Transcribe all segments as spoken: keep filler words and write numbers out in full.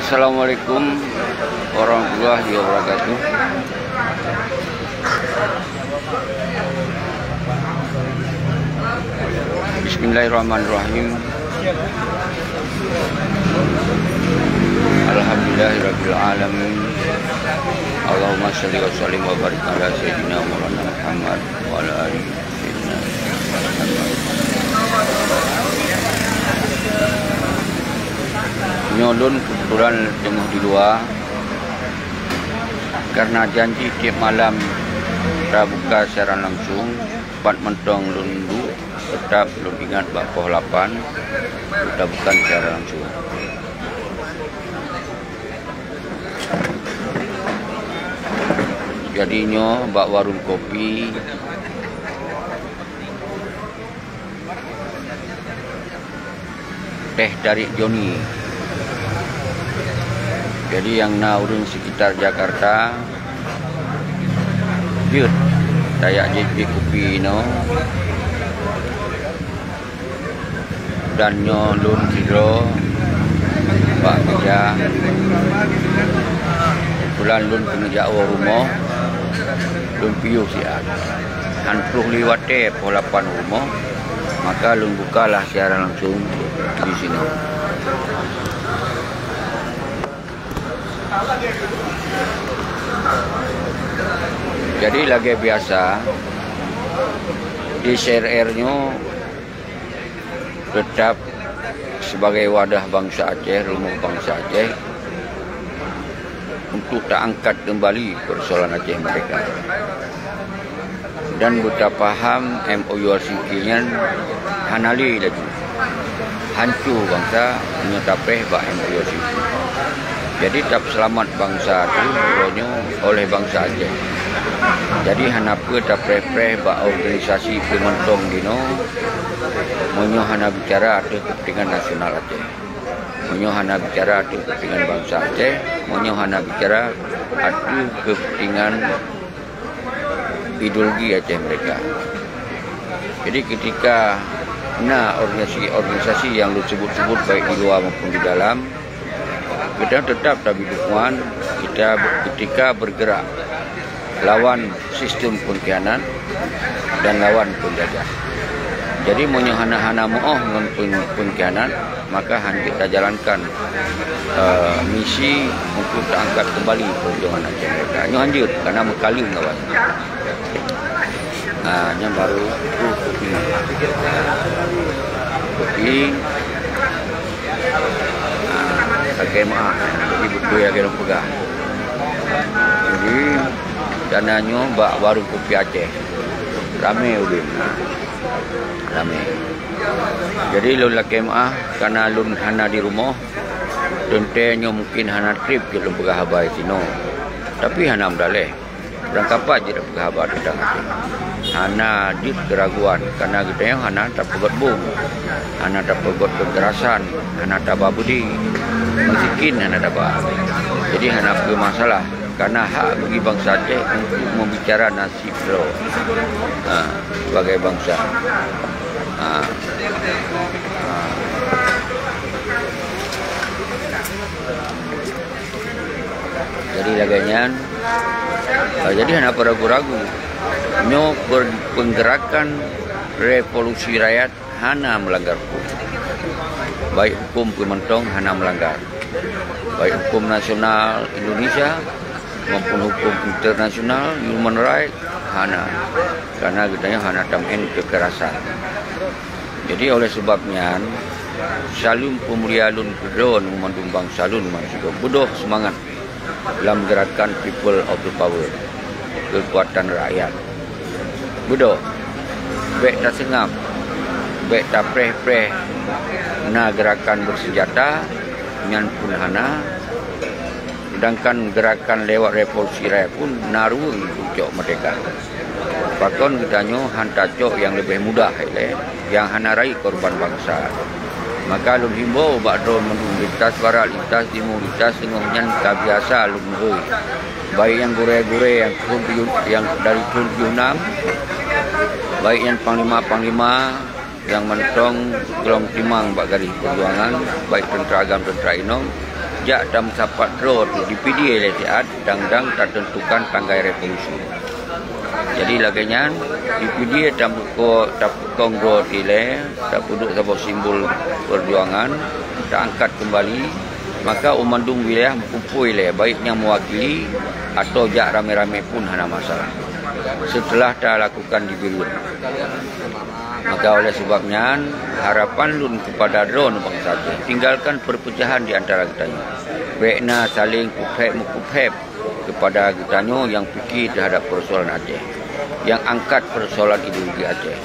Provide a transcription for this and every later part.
Assalamualaikum warahmatullahi wabarakatuh. Bismillahirrahmanirrahim. Alhamdulillahirabbil alamin. Allahumma shalli wa sallim wa barik ala sayyidina Maulana Muhammad wa ala ali sayyidina Muhammad. Nyoe lôn keubeutulan teungoh di luwa, karna janji tiep malam tabuka siaran langsung, pat mantong lôn duek, teutap lôn ingat bak poh lapan, tabuka siaran langsung. Jadi nyoe bak warong kopi Teh Tarik Joni. Jadi nyang na ureuëng sekitar Jakarta, jeuet tajak jieb kupi inoe. Dan nyoe lôn sidroe bak keureuja. Keubeutulan lôn keuneuk jak u rumoh, lôn piôh siat. Han ploh lé watée poh lapan u rumoh, maka lôn bukalah siaran langsung di sinoe. Jadi lagée biasa, di C R R nyoe teutap sibagai wadah bansa Aceh, rumoh bansa Aceh, untuk taangkat keumbali peusoalan Aceh Merdeka dan beutapaham M O U Helsinki nyan hana lé laju. Hanco bansa meunyoe tapreh bak M O U Helsinki. Jadi tapeuseulamat bansa teuh uroe nyoe oleh bansa Aceh. Jadi hana peue tapreh-preh bak organisasi peue mantong jinoe, meunyoe hana bicara ateueh keupeuntengan nasional Aceh. Meunyoe hana bicara ateueh keupeuntengan bansa Aceh, meunyoe hana bicara ateueh keupeuntengan ideologi Aceh Merdeka. Jadi ketika na organisasi-organisasi nyang lôn sebut-sebut baik di luwa maupun di dalam, kita tetap tabri dukungan, kita be-, ketika bergerak lawan sistem pengkhianat dan lawan penjajah. Jadi meunyoe hana-hana meuoh ngon peng-, pengkhianat, maka hanjeuet tajalankan, eh, misi untuk taangkat keumbali peujuangan Aceh Merdeka. Nyoe hanjeuet, karna meukaleueng awaknyan. Ha, nyan baru tu kopi. Kopi. Ha, lagée meuah. Jadi beutôi lagée lôn peugah. Jadi, dan nyoe bak warong kopi Aceh. Ramé udeb. Ha. Ramé. Jadi lôn lakée meuah, karna lôn hana di rumoh, teuntée nyoe mungken hana treb jeuet lôn peugah haba sinoe. Tapi hana meudaleh. Urang kapat jeuet peugah haba teuntang Aceh. Hana jeuet keuraguan, karna geutanyoe hana tapeugét bom, hana tapeugét keukerasan, hana taba beudé, meusikin hana taba. Jadi hana peue masalah, karna hak bagi bansa Aceh untuk meubicara na sidroe, ha, sebagai bansa. Ha. Ha. Jadi lagée nyan, ha, jadi hana peuragu-ragu. Nyoe per-, peugerakan revolusi rakyat hana meulanggar huköm. Baik huköm peue mantong hana meulanggar. Baik huköm nasional Indonesia maupun huköm internasional, human right, hana. Karena geutanyoe hana tameu'en keukerasan. Jadi oleh sebab nyan, saleuem peumulia lôn keudroe ngon mandum bansa lôn meusidroe, beudôh seumangat lam gerakan People of the Power, keukuatan rakyat. Beudôh, bék taseungab, bék tapreh-preh na gerakan beuseunjata, nyan pun hana, seudangkan gerakan lewat revolusi rakyat pun na ruweueng untuk cok merdeka. Pakon geutanyoe han tacok nyang leubeh mudah ilée, nyang hana rayeuk korban bansa. Maka lôn himbô bak droe mandum lintas barat, lintas timu, lintas teungoh nyan ka biasa lôn meuhôi. Baik nyang gurée-gurée nyang thon tujoh, nyang dari thon tujoh nam, baik nyan panglima-panglima nyang mantong geulom timang bak garéh peujuangan, baik teuntra agam teuntra inong, Jak tameusapat droe teuk dipidie lé siat dang-dang tateuntukan tanggai revolusi. Jadi lagée nyan, dipidie tameuko-, tapeukong droe ilée, tapeuduek saboh simbol peujuangan, taangkat keumbali, maka u mandum wilayah meukumpôi lé, baik nyang meuwakili atawa jak ramé-ramé pun hana masalah. Seuteulah talakukan di Bireuen. Maka oleh sebab nyan, harapan lôn keupada droeneuh bansa Aceh, tinggalkan perpecahan di antara geutanyoe. Bék na saléng puphép-meupuphép keupada geutanyoe nyang pike teuhadab peusoalan Aceh, nyang angkat peusoalan ideologi Aceh.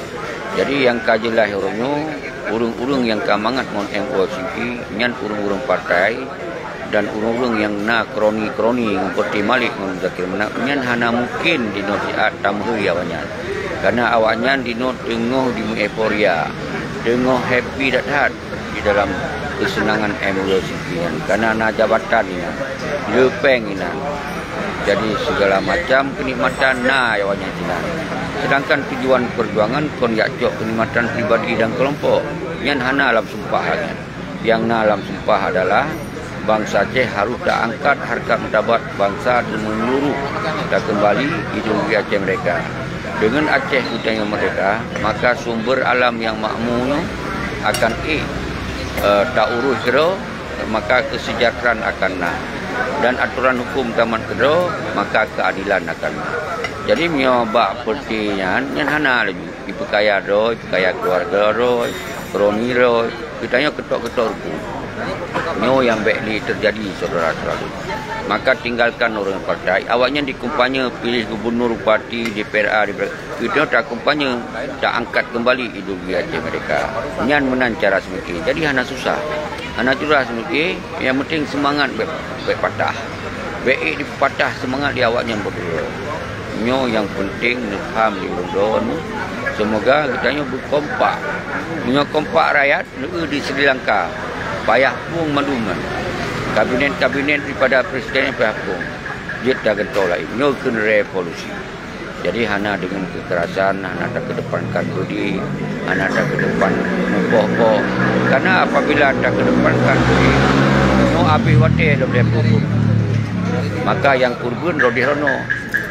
Jadi nyang ka jeulaih uroe nyoe, ureuëng-ureuëng nyang ka mangat ngon M O C P nyan ureuëng-ureuëng partai, dan ureuëng-ureuëng nyang na kroni-kroni ngon Peuti Malik ngon Zakir Meunab nyan hana mungken jinoe siat tameuhôi awaknyan. Karena awaknyan jinoe teungoh jimeueuforia, teungoh happy that-that di dalam keuseunangan M O C P nyan. Karena na jabatan inan, le péng inan. Jadi segala macam keunikmatan na awaknyan sinan. Sedangkan tujuan peujuangan kon jak cok keunikmatan pribadi dan keulompok. Nyan hana lam sumpah lagée nyan. Nyang na lam sumpah adalah bansa Aceh harôh taangkat hareukat martabat bansa dan meunyeluruh takeumbali ideologi Aceh merdeka. Deungon Aceh geutanyoe merdeka, maka sumber alam nyang makmu nyoe akan ék, eh, taurus keudroe, maka keuseujahteuraan akan na. Dan atoran huköm tamat keudroe, maka keuadelan akan na. Jadi meunyoe bak peureuté nyan, nyan hana laju jipeukaya droe, jipeukaya keuluwarga droe, kroni droe, geutanyoe keutok-keutok ruku. Nyoe nyang bék lé teujadi, syedara-syedara lôn. Maka tinggalkan ureuëng partai, awaknyan dikumpanye piléh gubunur, bupati, D P R A, D P R A. Geutanyoe takumpanye, taangkat keumbali ideologi Aceh Merdeka. Nyan meunan cara seumike. Jadi hana susah, hana susah seumike, nyang penting seumangat bék, bék patah. Bék ék dipatah seumangat lé awaknyan beutôi. Nyoe nyang peunteng neupaham lé ulôn droeneuh. Seumoga geutanyoe beukompak. Meunyoe kompak rakyat, neueu di Sri Lanka, payah pueng mandum nyan. Kabinet-kabinet daripada presiden payah pueng. Jeuet tagantoe laén. Nyoe kheun revolusi. Jadi hana deungon kekerasan, hana takeudepankan budi, hana takeudepan meupoh-poh. Karena apabila takeudepankan budi, nyoe abéh watée lom lé peue-peue. Maka nyang keureubeuen roh di ronoe.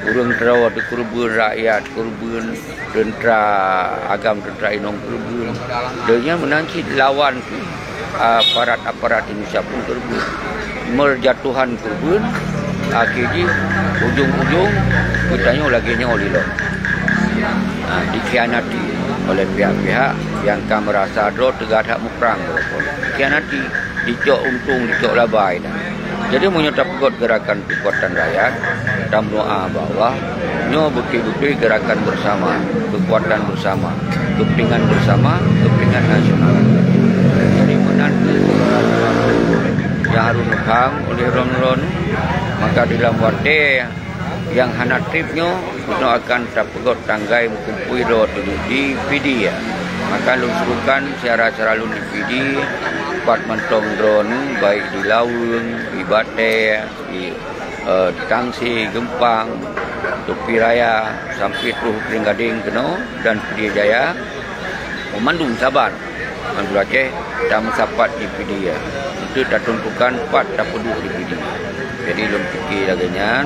Ureuëng droe teukeureubeuen, rakyat keureubeuen, teuntra agam, teuntra inong keureubeuen. Donya meunan cit lawan aparat-aparat Indonesia pun keureubeuen. Meurjatuhan keureubeuen, akhé jih ujong-ujong geutanyoe lagée nyoe lilom. Ha, dikhianati oleh pihak-pihak nyang ka meurasa droe teuga that muprang. Dikhianati, dicok untông, dicok laba inan. Jadi meunyoe tapeugot gerakan keukuatan rakyat, tameudoá bahwa nyoe beutôi-beutôi gerakan bersama, keukuatan bersama, keupeuntengan bersama, keupeuntengan nasional. Jadi meunan kheueh nyang harôh neupaham oleh droeneuh, maka dalam watée nyang hana treb nyoe, geutanyoe akan tapeugot tanggai meukumpôi droe teungoh di Pidie. Maka lôn serukan syedara-syedara lôn di Pidie, pat mantong droeneuh, baik di Laweueng, di Batée, di, eh, Tangse, Geumpang, Tupi Raya, sampoe troh Keureung Gadeng keunoe dan Pidie Jaya, meumandum saban mandum Aceh tameusapat di Pidie, untuk tateuntukan pat tapeuduek di Pidie. Jadi lôn pike lagée nyan,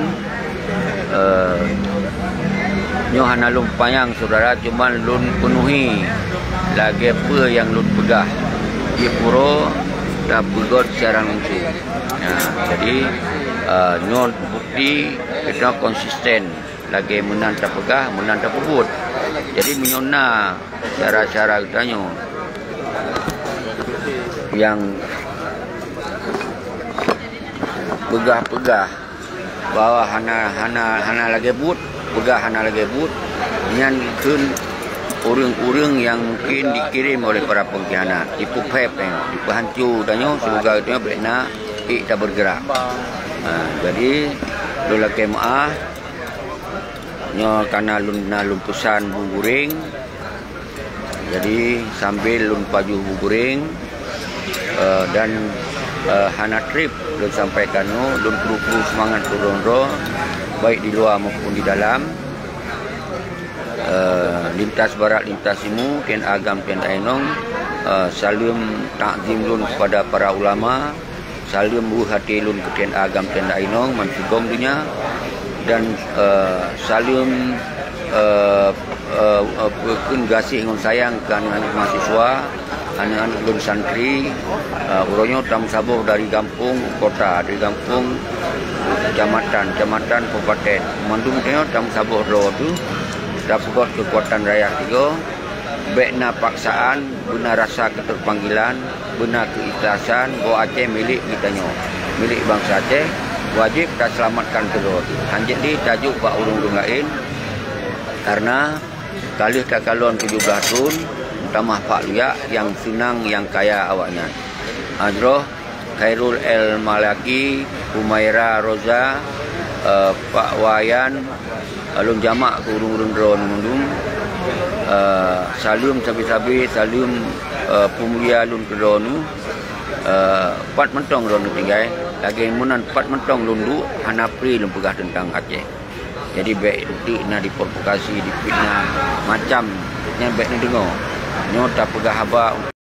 eh, nyoe hana lôn panyang, syedara, cuman lôn peunuhi lagée peue nyang lôn peugah di puro tapeugot siaran langsung. Nah, jadi, eh, nyoe bukti geutanyoe konsisten lagée meunan tapeugah, meunan tapeubuet. Jadi meunyoe na syedara-syedara geutanyoe nyang peugah-peugah bahwa hana, hana, hana lagée buet, peugah hana lagée buet, nyan kheun ureuëng-ureuëng nyang mungken dikirém oleh para pengkhianat, dipeuphép, eh, dipeuhanco tanyoe, seumoga tanyoe bék na ék tabeurgeurak. Ha, jadi lôn lakée meuáh, nyoe kana lôn, na lôn peusan bu guréng. Jadi sambil lôn pajoh bu guréng, eh, dan, eh, hana treb lôn sampaikan nyoe, lôn kru-kru seumangat droe-droe, baik di luwa maupun di dalam. Eh, lintas barat, lintas timu, tieb agam, tieb inong, eh, saleuem takzim lôn kepada para ulama, Saleuem weueh até lôn keu T N A GAM T N A inong ban sigom donya, dan, eh, saleuem, eh, eh, eh, peukheun gaséh ngon sayang keu aneuëk-aneuëk mahasiswa, aneuëk-aneuëk lôn santri. Eh, uroe nyoe tameusaboh dari gampông kota, dari gampông kecamatan, kecamatan kabupaten. Mandum tanyoe tameusaboh droe teuh, tapeugöt keukuatan rakyat tiga, bék na paksaan, beuna rasa keterpanggilan, beuna keikhlasan bahwa Aceh milék geutanyoe, milék bansa Aceh, wajéb taseulamatkan keudroe. Hanjeuet lé tajok bak ureuëng-ureuëng laén, kareuna ka lheueh takalon tujoh blaih thon, meutamah Pak Luyak nyang seunang nyang kaya awaknyan. Hadroh Khairul El Malaki, Humaira Roza, eh, Pak Wayan, eh, lôn jamak keu ureuëng-ureuëng droeneuh mandum, eh, saleuem sabe-sabe, saleuem, eh, peumulia lôn keu droeneuh, eh, pat mantong droeneuh tinggai, lagée meunan pat mantong lôn duek hana pri lôn peugah teuntang Aceh. Jadi, bék deuek na diprovokasi, difitnah, macam nyan bék neudeungoe. Nyoe tapeugah haba